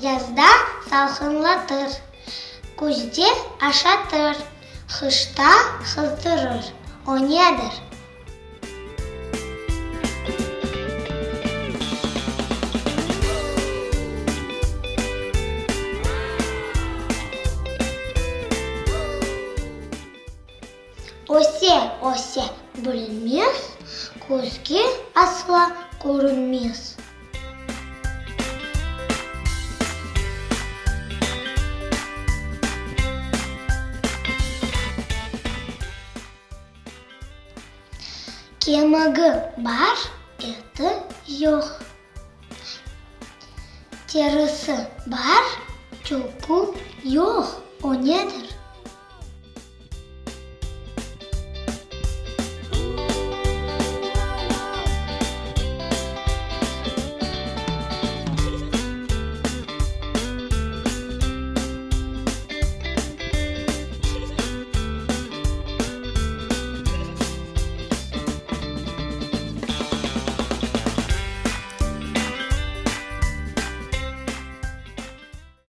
Yazda salqınlatır, küzde aşatır, qışta qızdırır. O nedir? Öse, öse, bilinmez, közge asla körünmez. Kemigi bar, eti yoq. Terisi bar, tükü yoq. O nedir?